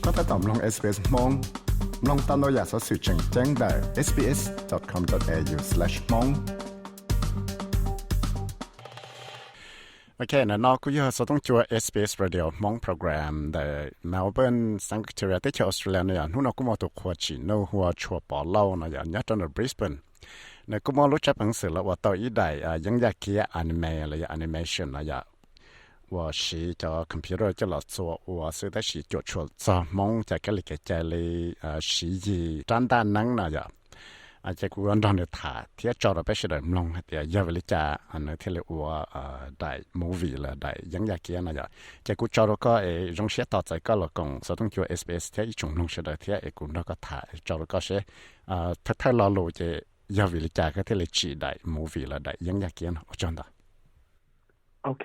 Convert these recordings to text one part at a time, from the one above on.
Pab tab tom mloog S B S Hmoob. Mloog tau ntau yam xov xwm tseem ceeb ntawm S B S dot com dot A U slash Hmoob. Ok, ntawm no kuj yog xov tooj cua S B S Radio Hmoob program ntawm Melbourne, xeev Victoria, teb chaws Australia no yog hnub no kuj muaj tus qhua tsim nuj hu ua Tshuas Pov Lauj no yog nyob rau ntawm Brisbane. Nws kuj muaj lub tsab peev xwm los ua tau ib daim yeeb yaj kiab anime los yog animation no yog uas siv cov computer coj los txua ua xwb tab sis cuam tshuam txog Hmoob cov kab li kev cai li siv yig rab ntaj neeb no yog. Ces kuv yuav nrog nws tham thiab tso rau peb sawv daws mloog hais tias yog vim li cas nws thiaj li ua daim movie los daim yeeb yaj kiab no yog. Ces kuv tso rau koj es zoo siab tos txais koj los koom xov tooj cua S B S thiab ib tsoom mloog sawv daws thiab es kuv nrog koj tham tso rau koj seb thawj thawj lo lus ces yog vim li cas koj thiaj li tsim daim movie los daim yeeb yaj kiab no. Ua tsaug ntau. Ok,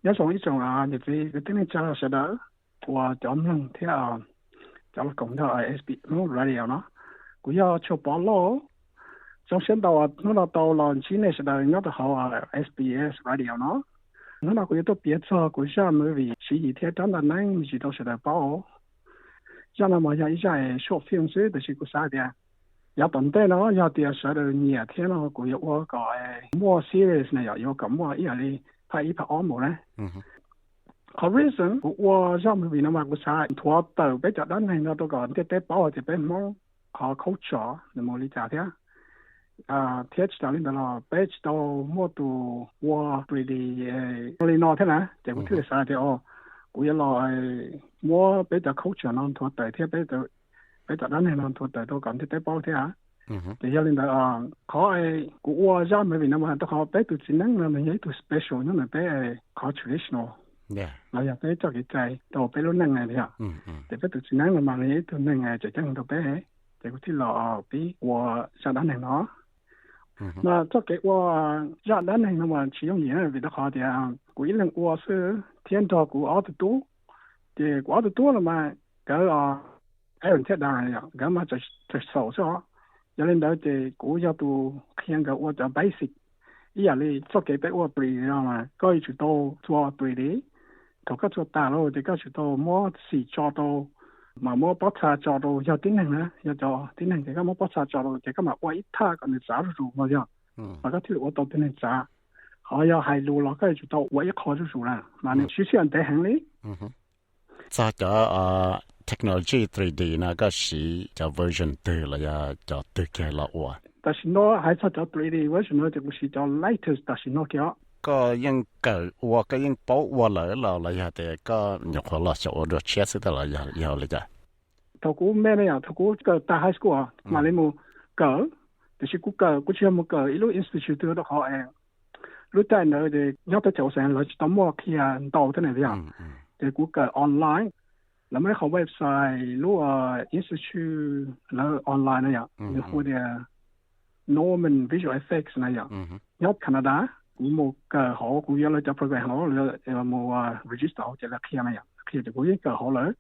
nyob zoo ib tsoom niam txiv kwv tij neej tsa sawv daws uas cov mloog thiab cov los koom nrog S B S Radio no. Kuv yog Tshuas Pov Lauj. Zoo siab ntau hnub no tau los ntsib nej sawv daws nyob rau hauv S B S Radio no. Hnub no kuv yuav tuaj piav txog kuv zaj movie siv yig thiab rab ntaj neeb me ntsis rau sawv daws paub. Zaj no mas yog ib zaj short film xwb tab sis kuv xav tias yav tom ntej no yog tias sawv daws nyiam thiab no kuv yuav ua kom muaj series na yom, yuav kom muaj ib yam li phaj ib phaj ob mus na. Qhov reason kuv ua zaj movie no mas kuv xav nthuav tawm peb cov dab neeg no rau kom ntiaj teb paub hais tias peb Hmoob qhov culture nws mus li cas thiab. Thiab tsis tas li ntawd los peb tsis tau muaj tus ua three D li no thiab na, ces kuv thiaj li xav tias kuv yuav los muab peb cov culture no nthuav tawm thiab peb cov dab neeg no nthuav tawm rau kom ntiaj teb paub thiab. Ces yog li ntawd qhov kuv ua zaj movie no mas rau qhov peb tus txiv neeb no nws yog ib tug special nyob ntawm peb qhov traditional los yog peb txoj kev cai rau peb lub neej na yom. Ces peb tus txiv neeb no mas nws yog ib tug neeg tseem ceeb rau peb, ces kuv thiaj los pib ua zaj dab neeg no. Mas txoj kev ua zaj dab neeg no mas tsis yooj yim vim rau qhov tias kuv ib leeg ua xwb thiab nrog kuv ob tug tub. Ces kuv ob tug tub no mas nkawd Aaron thiab Darren yom, nkawd mas txawm xaus xwb os. Yog li ntawd ces kuv yog tus qhia nkawd ua cov basic ib yam li txoj kev peb ua three D no mas koj yuav tsum tau txua three D. Thaum koj txua tas lawm ces koj yuav tsum tau muab xim tso rau, mas muab pob txha tso rau, yog tib neeg na, yog cov tib neeg ces koj muab pob txha tso rau ces koj mam ua ib thaj kom nws txav zuj zus no yog, mas koj thiaj li ua tau tib neeg txav. Ho yog hais lus los koj yuav tsum tau ua ib qho zuj zus na, mas nws siv sij hawm ntev heev li. Txog cov technology three D no koj siv cov version twg los yog cov twg kiag los ua? Tam sim no hais txog cov three D version no ces kuv siv cov latest tam sim no kiag. Koj yeej kawm ua, koj yeej paub ua lawm los los yog tias koj nyuam qhuav los xyaum ua dua tshiab xwb tej los yog li cas? Thaum kuv me ne yom, thaum kuv kawm tas high school mam li mus kawm, tiam sis kuv kawm kuv tsis yog mus kawm ib lub institute twg rau qhov lub caij ntawd ces nyob teb chaws Australia lawv tsis tau muaj qhia ntau thiab ne yom. Ces kuv kawm online, lawv muaj ib qhov website lub institute lawv online na yom, nws hu tias Norman Visual Effects na yom, nyob Canada. Kuv mus kawm hauv, kuv yuav lawv cov program hauv, mus register hauv ces lawv qhia na yom, qhia ces kuv yeej kawm hauv lawm.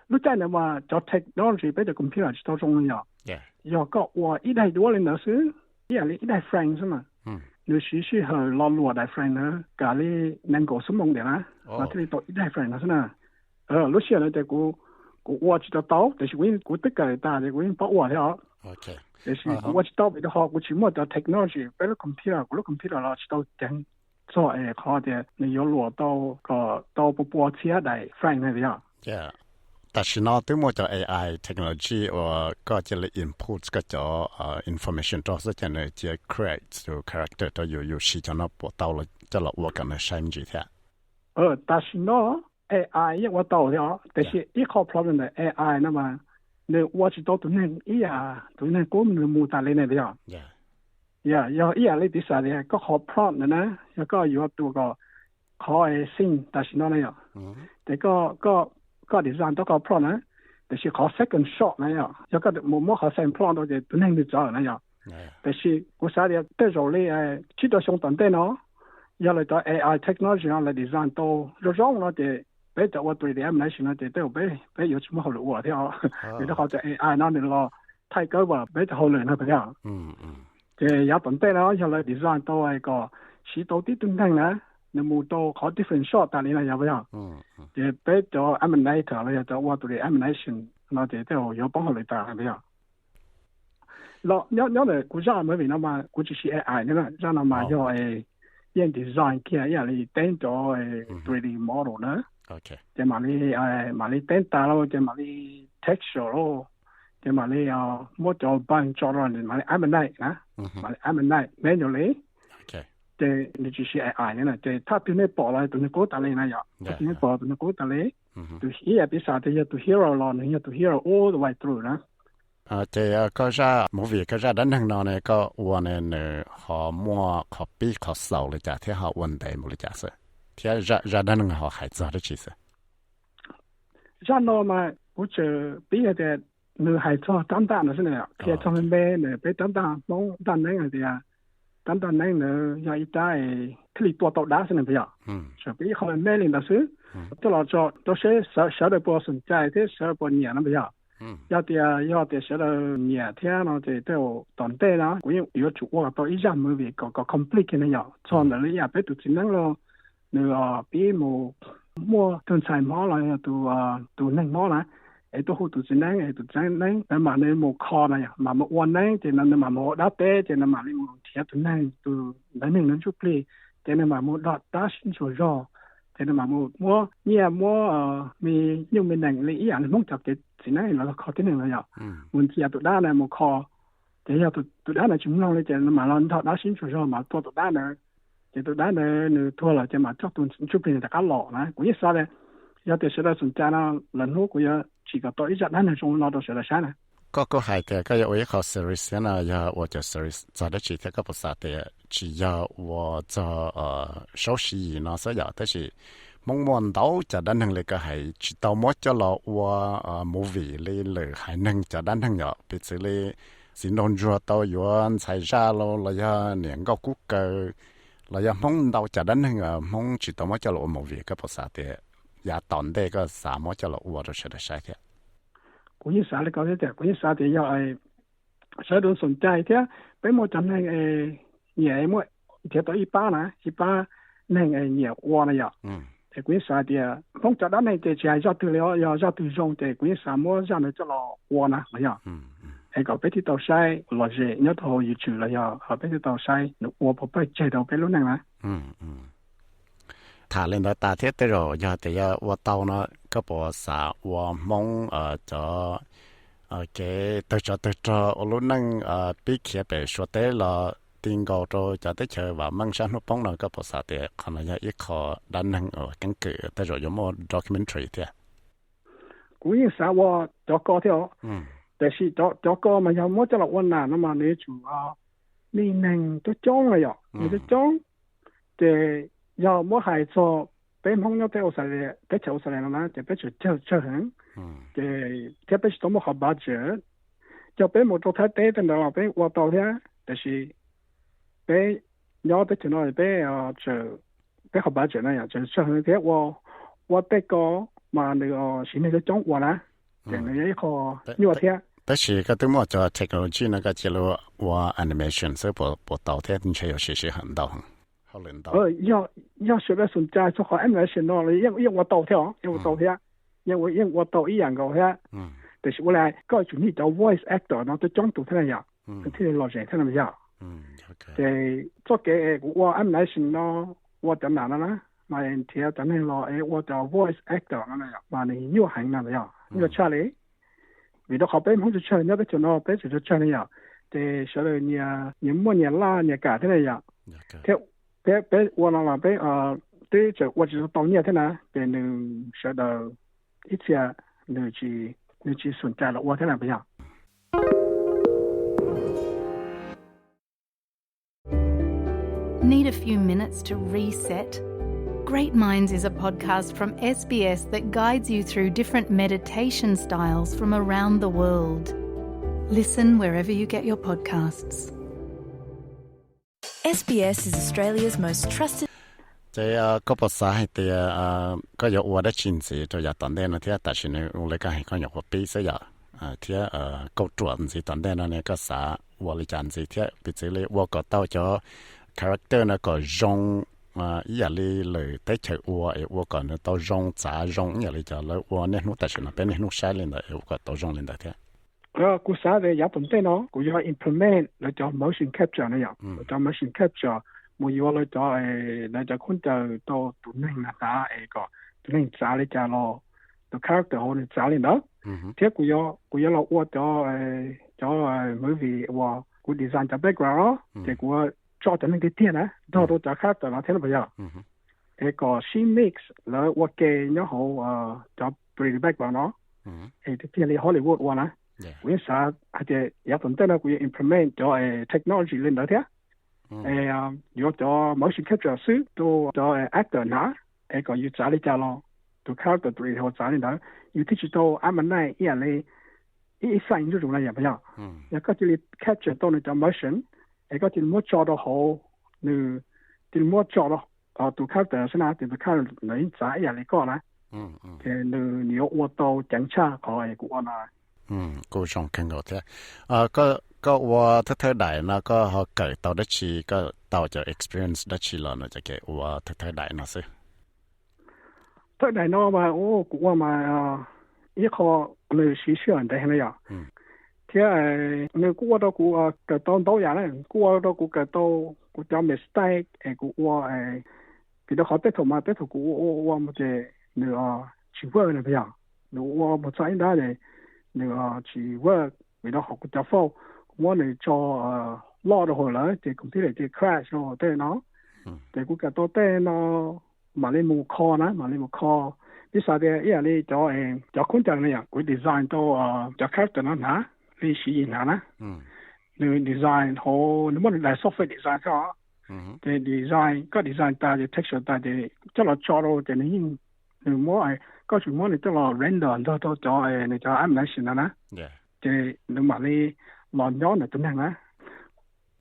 Lub caij ntawd mas cov technology peb cov computer tsis tau zoo li yom. Yog koj ua ib daim duab li ntawd xwb, ib yam li ib daim frame xwb mas, nws siv sij hawm lo luam daim frame ntawd kav li nees nkaum xuab moos diam na, mas thiaj li tau ib daim frame no xwb na. Lub sij hawm ntawd ces kuv, kuv ua tsis tau tau, tiam sis kuv, kuv twb kawm tas ces kuv yeej paub ua thiab os. Tiam sis kuv ua tsis tau vim rau qhov kuv tsis muaj cov technology, peb lub computer, kuv lub computer los tsis tau ceev txog es qhov tias nws yuav luam tau kom tau pua pua txhiab daim frame na yom. Tam sim no twb muaj cov A I technology uas koj cia li input koj cov information rau xwb ces nws cia create tus character rau yus, yus siv cov no puas tau coj los ua kom nws sai me ntsis thiab? Tam sim no A I yeej ua tau thiab os, tiam sis ib qho problem ntawm A I no mas nws ua tsis tau tus neeg ib yam, tus neeg qub nws mus tas li ne yom. Yog, yog ib yam li piv xam tias koj qhov prompt ntawd na, yog koj yuav tus kom qhov scene tam sim no na yom, ces koj, koj design tau qhov prompt na, tiam sis qhov second shot na yom, yog koj mus muab qhov second prompt rau ces tus neeg nws txawv na yom. Tiam sis kuv xav tias tej zaum li tsib rau xyoo tom ntej no, yog lawv cov A I technology no lawv design tau zoo zoo no ces peb cov ua three D animation no ces tej zaum peb, peb yuav tsis muaj hauj lwm ua thiab os. Vim rau qhov tias A I no nws los thaij kawb vas peb cov hauj lwm no thiab. Ces yav tom ntej no yog lawv design tau kom siv tau tib tug neeg na, nws mus rau qhov different shot tas li no yog puas yog? Ces peb cov animator los yog cov ua tus animation no ces tej zaum yuav poob hauj lwm tas puas yog? Los nyob nyob ntawm kuv zaj movie no mas kuv tsis siv A I na, zaj no mas yog yeej design kiag ib yam li teeb cov three D model na, ces mam li mam li teeb tas lauj, ces mam li texture lauj, ces mam li muab cov bone tso rau mam li animate na, mam li animate manually. Ces nws tsis siv A I na, ces thaj twg nej pom los tus neeg qub tas li na yom, thaj twg nej pom tus neeg qub tas li. Tus ib yam piv xam tias yog tus hero los nws yog tus hero all the way through na. Ces koj zaj movie, koj zaj dab neeg no ne koj ua ne nws ho muaj qhov pib qhov xaus li cas thiab ho ua ntev mus li cas xwb, thiab zaj dab neeg ho hais txog dab tsi xwb? Zaj no mas kuv tseem pib hais tias nws hais txog rab ntaj no xwb na, qhia txog me me nws peb rab ntaj Hmoob ntaj neeb hais tias rab ntaj neeb nws yog ib rab thiaj li tua tau dab xwb na puas yog? Tseem pib ib qho me me li ntawd xwb, coj los tso rau seb sawv daws puas xoom cai thiab sawv daws puas nyiam no puas yog? Yog tias, yog tias sawv daws nyiam thiab no ces tej zaum tom ntej na kuv yeej yuav tsum ua kom tau ib zaj movie kom kom complete kiag na yom, txog ntawm li ib yam peb tus txiv neeb los nws pib mus muaj tus ntxhais mob los yog tus neeg mob na, es tuaj hu tus txiv neeb es tus txiv neeb nws mam nws mus kho na yom, mam mus ua neeb ces nws mam mus ua dab teb ces nws mam li mus nrhiav tus neeg, tus ntawd neeg nws ntsuj plig, ces nws mam mus dom dab sib ntsuas zog, ces nws mam mus muab nyiaj muab me nyuj me nees li ib yam li Hmoob cov kev txiv neeb los kho tib neeg no yom, mus ntxias tus dab na mus kho, ces yog tus dab na tsis mloog li ces nws mam los nrog dab sib ntsuas zog mam tua tus dab na, ces tus dab na nws tuag lawm ces mam coj tus ntsuj plig nws rov qab los na. Kuv yeej xav tias yog tias sawv daws xoom cai no lwm hnub kuv yuav tsim kom tau ib zaj dab neeg zoo li no rau sawv daws saib na. Koj kuj hais tias koj yuav ua ib qho series thiab no, yog ua cov series txog dab tsi thiab koj puas xav tias tsis yog ua txog Saub Siv Yis no xwb yom, tab sis Hmoob muaj ntau cov dab neeg li koj hais tsis tau muab coj los ua movie li lwm haiv neeg cov dab neeg yom, piv txwv li Txiv Nraug Ntsuag tau yuav ntxhais zaj los los yog niam nkauj kub kaw, los yog Hmoob ntau cov dab neeg Hmoob tsis tau muab coj los ua movie, koj puas xav tias yav tom ntej koj xav muab coj los ua rau sawv daws saib thiab? Kuv yeej xav li ko thiab tias kuv yeej xav tias yog sawv daws xoom cai thiab peb muaj cov neeg nyiam muab nrhiav tau ib pab na, ib pab neeg nyiam ua na yom. Es kuv yeej xav tias Hmoob cov dab neeg ces tsis hais zaj twg li os, yog zaj twg zoo ces kuv yeej xav muab zaj ntawd coj los ua na los yog, es kom peb thiaj tau saib lom zem nyob rau hauv YouTube los yog peb thiaj tau saib nws ua puas pawj tseg rau peb lub neej na. Tham li ntawd tas thiab tej zaum yog tias yog ua tau no koj puas xav ua Hmoob cov kev tawg tsov tawg rog ua lub neej pib khiav pem Suav teb los ti nkaus rau cov teb chaws vam meej sab hnub poob no, koj puas xav tias qhov no yog ib qho dab neeg uas keeb kwm tej zaum yuav muaj documentary thiab? Kuv yeej xav ua cov ko thiab os, tiam sis cov ko mas yog muab coj los ua nas no mas nws yuav tsum me neeg coob coob na yom, neeg coob coob. Ces yog muab hais txog peb Hmoob nyob teb Australia, teb chaws Australia no na ces peb tseem tsawg tsawg heev. Ces thiab peb tsis tau muaj qhov budget. Yog peb mus rau Thaib teb tej ntawd los peb ua tau thiab, tiam sis peb nyob teb chaws no peb peb qhov budget no yom tseem tsawg heev thiab ua, ua tej ko mas nws siv neeg coob coob ua na, ces nws yog ib qho nyuaj thiab. Tab sis koj twb muaj cov technology no koj cia li ua animation xwb puas tau thiab? Ntshe yuav siv sij hawm ntau, hauj lwm ntau. Yog sawv daws xoom cai txog qhov animation no los yeej ua tau thiab os, yeej ua tau thiab, yeej ua tau ib yam nkaus thiab. Tiam sis ua li koj yuav tsum need cov voice actor no coob coob tus thiab na yom, nws thiaj li lom zem thiab no yom. Ces txoj kev es kuv ua animation no, ua cov nas no na, mas nrhiav cov neeg los es ua cov voice actor no mas nws nyuaj heev no yom, nyuaj tshaj li. Vim rau qhov peb Hmoob tsawg tsawg nyob teb chaws no peb tseem tsawg tsawg ne yom, ces sawv daws nyias muaj nyias laj nyias kam thiab ne yom. Thiab peb ua no los peb twb tseem ua tsis tau nyiaj thiab na, ces nws sawv daws ib txhia nws tsis xoom cai los ua thiab na puas yog? Need a few minutes to reset? Great Minds is a podcast from S B S that guides you through different meditation styles from around the world. Listen wherever you get your podcasts. S B S is Australia's most trusted. Ces koj puas xav hais tias koj yuav ua dab tsi ntxiv rau yav tom ntej no thiab? Tam sim no ua li koj hais koj nyuam qhuav pib xwb yom, thiab kauj ruam ntxiv tom ntej no ne koj xav ua li cas ntxiv thiab? Piv txwv li ua kom tau cov character no kom zoo ib yam li lwm teb chaws ua es ua kom nws tau zoo txav zoo ib yam li cov lawv ua niaj hnub tam sim no peb niaj hnub saib li ntawd es ua kom tau zoo li ntawd thiab? Kuv xav tias yav tom ntej no kuv yuav implement lawv cov motion capture no yom, lawv cov motion capture mus yuav lawv cov, lawv cov khaub ncaws rau tus neeg na hnav es kom tus neeg txav li cas los tus character hauv nws txav li ntawd. Thiab kuv yuav los ua cov, cov movie uas kuv design cov background ces kuv tso cov neeg tiag tiag na nrog rau cov character no thiab no puas yog? Es kom sib mix lawv ua ke nyob hauv cov three D background no es tiag tiag li Hollywood ua na. Kuv yeej xav hais tias yav tom ntej no kuv yuav implement cov technology li ntawd thiab. Es yuav cov motion capture xwb rau cov actor hnav es kom yus txav li cas los tus character three D hauv txav li ntawd, yus thiaj tsis tau animate ib yam li ib ib xeem zuj zus na yom puas yog? Yog koj cia li capture tau nws cov motion es koj cia li muab tso rau hauv, nws cia li muab tso rau tus character xwb na ces tus character nws yeej txav ib yam li koj na. Ces nws yuav ua tau ceev tshaj qhov kuv ua no. Kuj zoo kawg nkaus thiab. Koj ua thawj thawj daim no koj ho kawm tau dab tsi, koj tau cov experience dab tsi los no cov kev ua thawj thawj daim no xwb? Thawj daim no mas kuv ua mas ib qho nws siv sij hawm ntev heev na yom, thiab nws kuj ua rau kuv kawm tau ntau yam na, kuj ua rau kuv kawm tau kuv cov mistake es kuv ua, vim rau qhov tej thaum mas tej thaum kuv ua ua ua mus ces nws tsis work na puas yog? Nws ua mus txog ib nrab ces nws tsis work vim rau qhov kuv cov phone kuv muab nws tso loj rau hauv lawm ces kuv thiaj li crash rau tej no. Ces kuv kawm tau tej no mam li mus kho na, mam li mus kho. Piv xam tias ib yam li cov, cov khaub ncaws no yom, kuv design tau cov character no hnav li Siv Yis hnav na. Nws design hauv, nws muab nws daim software design xwb os. Ces design, koj design tas ces texture tas ces coj los tso rau ces nws yeej, nws muab, koj tsuas muab nws coj los render nrog rau cov, nws cov animation no na, ces nws mam li los nyob nws tus neeg na.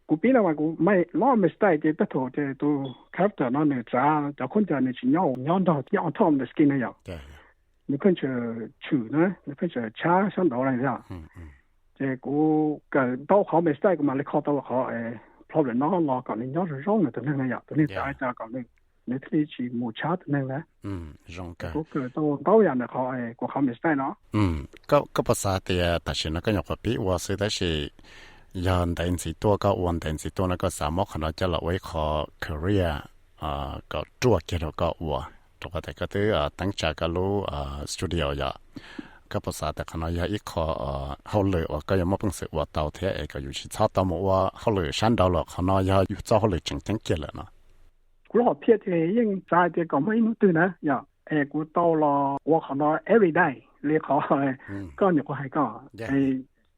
Kuv pib no mas kuv make lot mistake ces tej thaum ces tus character no nws txav cov khaub ncaws nws tsis nyob, nyob nrog, nyob on top the skin na yom. Nws pheej tseem tshwm na, nws pheej tseem tshab sab nraud na yom. Ces kuv kawm ntau qhov mistake kuv mam li kho tau qhov problem no los kom nws nyob zoo zoo nws tus neeg na yom, tus neeg txav cas kom nws, nws thiaj li tsis mus tshab tus neeg na. Kuv kawm tau ntau yam ntawm qhov, kuv qhov mistake no. Koj puas xav tias tam sim no koj nyuam qhuav pib ua xwb tab sis yog ntev ntxiv tuaj koj ua ntev ntxiv tuaj no koj xav muab qhov no coj los ua ib qho career kom ruaj kiag rau koj ua, rau qhov tias koj twb teeb tsa koj lub studio yom? Koj puas xav tias qhov no yog ib qho hauj lwm uas koj yuav muaj peev xwm ua tau thiab es kom yus tsis txhob tau mus ua hauj lwm sab nraud lawm, qhov no yog yus txoj hauj lwm tseem ceeb kiag lawm no? Kuv lub hom phiaj ces yeej xav hais tias kom muaj ib hnub twg na yom es kuv tau los ua qhov no every day li qhov koj nyuam qhuav hais koj,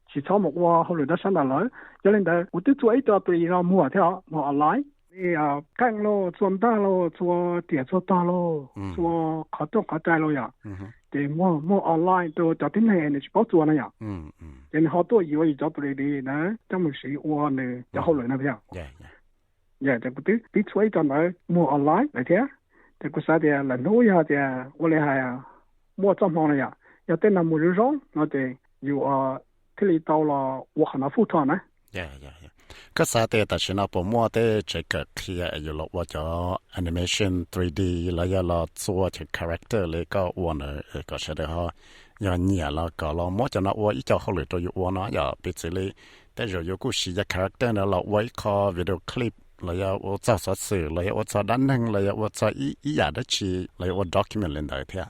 tsis txhob mus ua hauj lwm dab sab nraud lawm. Yog li ntawd kuv twb txua ib co three D no muag thiab os, muag online li qeej lauj, txua ntaj lauj, txua riam txua tog lauj, txua qhov rooj qhov rai lauj yom. Ces muag, muag online rau cov tib neeg nws tsis paub txua na yom. Ces nws ho tuaj yuav yus cov three D na coj mus siv ua nws cov hauj lwm no yom. Ces kuv twb pib txhua ib co ntawd muag online lawm thiab. Ces kuv xav tias lwm hnub yog tias ua li hais muaj txoj hmoo no yom, yog tej no mus zoo zoo no ces yus thiaj li tau los ua qhov no full time na. Koj xav tias tam sim no puas muaj tej tsev kawm qhia es yus los ua cov animation three D los yog los txua cov character li koj ua ntawd kom sawv daws ho yog nyiam los kom los muab cov no ua ib co hauj lwm rau yus ua no yom? Piv txwv li tej zaum yus kuj siv cov character ntawd los ua ib qho video clip los yog ua txog xov xwm los yog ua txog dab neeg los yog ua txog ib yam dab tsi los yog ua document li ntawd thiab.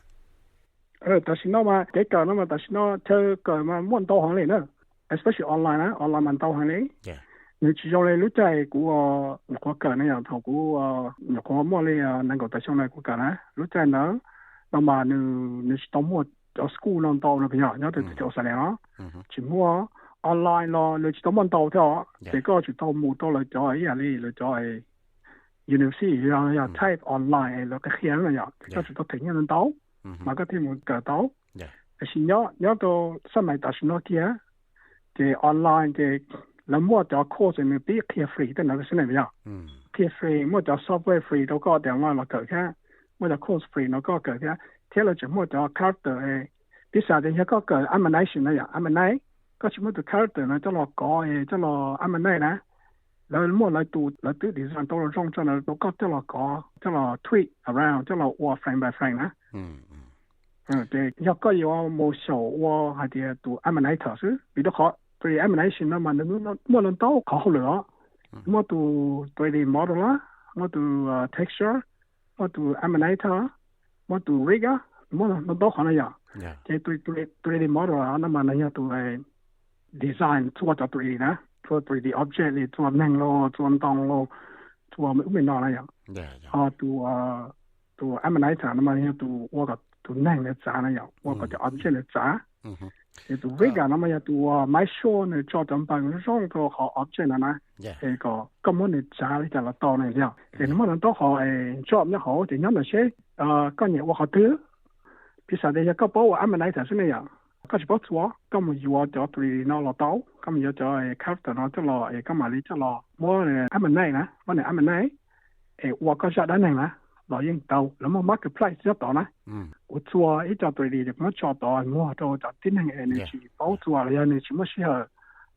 Tam sim no mas kev kawm no mas tam sim no chaw kawm mas muaj ntau heev li na, especially online na, online mas ntau heev li. Nws tsis zoo li lub caij kuv nyuam qhuav kawm na yom, thaum kuv nyuam qhuav muaj li nees nkaum tawm xyoo na kuv kawm na, lub caij ntawd no mas nws tsis tau muaj cov school no ntau no puas yog, nyob rau teb chaws Australia no tsis muaj, online los nws tsis tau muaj ntau thiab os. Ces koj tsum tau mus rau lawv cov ib yam li lawv cov university yog type online es lawv qhia qhia no yom, ces koj tsum tau them nyiaj ntau ntau mas koj thiaj mus kawm tau. Tiam sis nyob, nyob rau xab mais tam sim no kiag ces online ces lawv muaj cov course nws pib qhia free tej ntawd xwb na yom. Qhia free, muaj cov software free rau koj tias los kawm thiab, muaj cov course free no koj kawm thiab, thiab lawv tseem muaj cov character. Piv xam tias yog koj kawm animation na yom, animate, koj tsis muaj tus character no coj los kov es coj los animate na, lawv muaj lawv tus lawv twb design tau zoo tso ntawd rau koj coj los kov, coj los tweak around, coj los ua frame by frame na. Ces yog koj yuav mus xyaum ua hais tias tus Animator xwb, vim rau qhov three D animation no mas nws muaj ntau qhov hauj lwm os. Muaj tus three D modeler, muaj tus texture, muaj tus Animator, muaj tus rig, muaj ntau ntau qhov na yom. Ces three D modeler no mas nws yog tus design txhua cov three D na, txhua three D object li txhua neeg los txhua ntoo los txhua me ub me no na yom. Ho tus tus Animator no mas yog tus ua kom tus neeg ntawd txav na yom, ua kom cov object ntawd txav. Ces tus rig no mas yog tus ua Microsoft nws tso cov npees zoo rau qhov object no na, es kom koj muab nws txav li cas los tau na yom. Ces nws muaj ntau ntau qhov job nyob hauv, ces nyob ntawm seb koj nyiam ua qhov twg. Piv xam tias yog koj paub ua Animator xwb ne yom, koj tsis paub txhua, koj mus yuav cov three D no los tau, koj mus yuav cov character no coj los es koj mam li coj los muab Animate na, muab nws Animate es ua koj zaj dab neeg na los yeej tau. Lawv muaj marketplace nyob tod na, kuv txua ib co three D ces kuv muab tso tod muag rau cov tib neeg es nws tsis paub txhua los yog nws tsis muaj sij hawm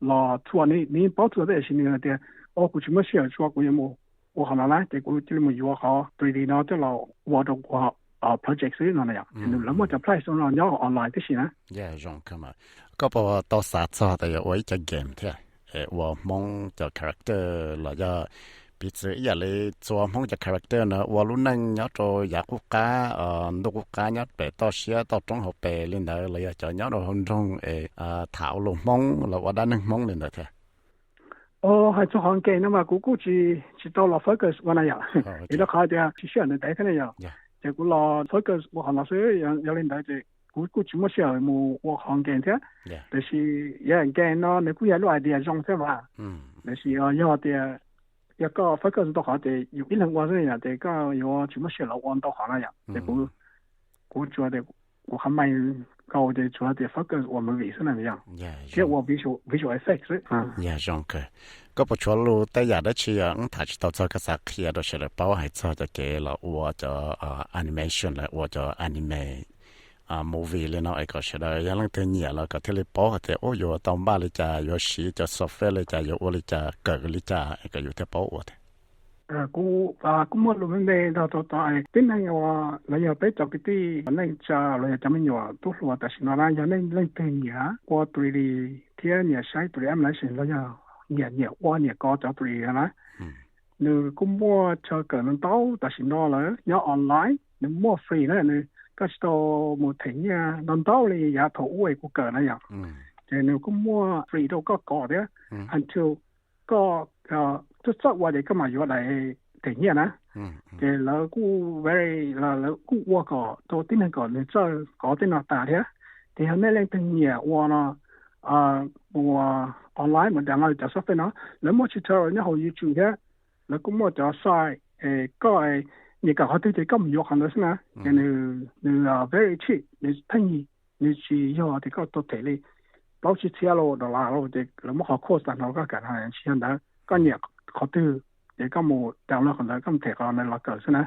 los txhua, nws yeej paub txhua tab sis nws hais tias, o, kuv tsis muaj sij hawm txhua, kuv yuav mus ua qhov no na, ces kuv cia li mus yuav qhov three D no coj los ua rau kuv project xwb no na yom. Nws lawv muaj cov place no nyob online tib si na. Koj puas tau xav txog tias yuav ua ib co game thiab es ua Hmoob cov character los yog piv txwv ib yam li txua Hmoob cov character na ua lub neej nyob rau yav qub qab, ntuj qub qab nyob pem toj siab toj roob hauv pes li ntawd los yog cov nyob rau hauv nroog es tham ua lus Hmoob los ua dab neeg Hmoob li ntawd thiab? Hais txog qhov game no mas kuv kuj tsis tsis tau los focus ua na yom, vim rau qhov tias tsis sij hawm ntev thiab na yom. Ces kuv los focus ua qhov no xwb, yog li ntawd ces kuv kuj tsis muaj sij hawm mus ua qhov game thiab. Tiam sis game no nws kuj yog lub idea zoo thiab mas. Tiam sis yog tias yog koj focus ntau qhov ces yus ib leeg ua xwb yom, ces koj yuav tsis muaj sij hawm los ua ntau qhov na yom. Ces kuv kuv tsuas tias kuv qhov main goal ces tsuas tias focus ua movie xwb na yom, thiab ua visual effects xwb. Yog zoo kawg. Koj puas tshuav lus tej yam dab tsi wb tham tsis tau txog koj xav qhia rau sawv daws paub hais txog cov kev los ua cov animation los ua cov anime movie li no es kom sawv daws yog leej twg nyiam los kom thiaj li paub hais tias ua yuav tau npaj li cas, yuav siv cov software li cas, yuav ua li cas, kawm li cas es kom yus thiaj paub ua thiab? Kuv kuj muaj lus me me nrog rau tod, tib neeg uas los yog peb cov kwv tij neej tsa los yog cov me nyuam tub hluas tam sim no na, yog nej leej twg nyiam ua three D thiab nyiam saib three D animation los yog nyiam nyiam ua nyiam kov cov three D no na, nws kuj muaj chaw kawm ntau ntau tam sim no lawm nyob online, nws muaj free na, nws koj tsis tau mus them nyiaj ntau ntau li yav thaum ub es kuv kawm na yom. Ces nws kuj muaj free rau koj kov thiab until koj txawj txawj ua ces koj mam yuav daim them nyiaj na. Ces lawv kuj very, lawv kuj ua kom rau tib neeg kom nws txawj kov tej no tas thiab. Ces yog nej leej twg nyiam ua no, ua online mus download cov software no, lawv muaj tutorial nyob hauv YouTube thiab, lawv kuj muaj cov site, koj nyiam kawm qhov twg ces koj mus yuav qhov ntawd xwb na. Ces nws very cheap, nws theej, nws tsis yog tias koj tau them li plaub tsib txhiab los dollar los ces lawv muab qhov course tag nrho koj kawm no, tsis yog ntawd, koj nyiam qhov twg ces koj mus download qhov ntawd, koj mus them qhov ntawd los kawm xwb na.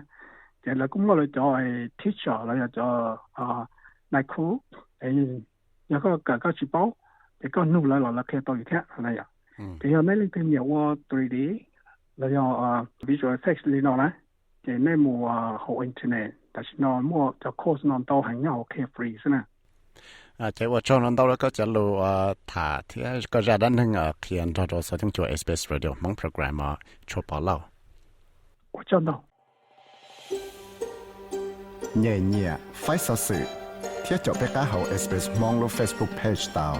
Ces lawv kuj muaj lawv cov teacher los yog cov nais khu, yog koj kawm koj tsis paub ces koj nug lawv los lawv qhia tau yus thiab na yom. Ces yog nej leej twg nyiam ua three D los yog visual effects li no na, ces nej mus hauv internet tam sim no muaj cov course no ntau heev nyob hauv Carefree xwb na. Ces ua tsaug ntau ntau rau koj cov lus tham thiab koj zaj dab neeg qhia nrog rau xov tooj cua SBS Radio Hmoob program os, Tshuaj Pov Lauj. Ua tsaug ntau. Nyem nyiam, faib xov xwm thiab caum peb qab hauv SBS Hmoob lub Facebook page tau.